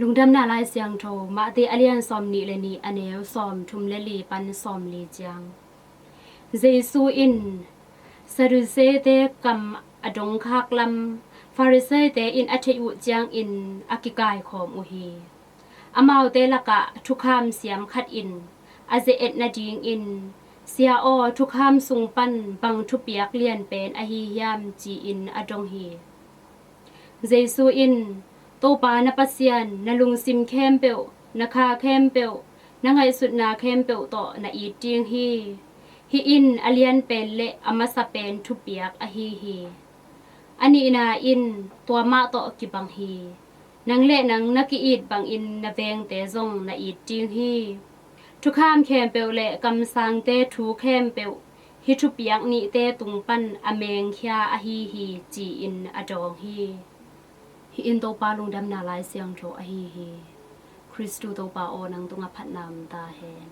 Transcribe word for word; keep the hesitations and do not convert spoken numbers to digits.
Lungdamna Lai Siangtho, Matthai a lian sawmnih le nih, a neu sawmthum le li pan sawmli ciang. Jesu in Sadduceete kam a dongkhak lam Pharisaite in a theih uh ciangin a kikaikhawm uh hi. Amaute lakah thukham siam khat in a ze-et nadingin, "Sia aw, thukham sung pan bang thupiak lianpen ahi hiam?" ci-in a dong hi. Jesu in, "Topa na Pasian na lungsim khempeuh, na kha khempeuh, na ngaihsutna khempeuh tawh na it ding hi. Hih in a lianpen le a masa pen thupiak ahi hi. A nihna in tua mah tawh kibang hi. Nang le nang na ki-it bangin na vengte zong na it ding hi. Thukham khempeuh le kamsangte thu khempeuh hih thupiak nihte tung pan a mengkhia ahi hi," ci-in a dawng hi. Hih in Topa Lungdamna Lai Siangtho ahi hi. Khristu Topa aw, nang tungah phatna om ta hen.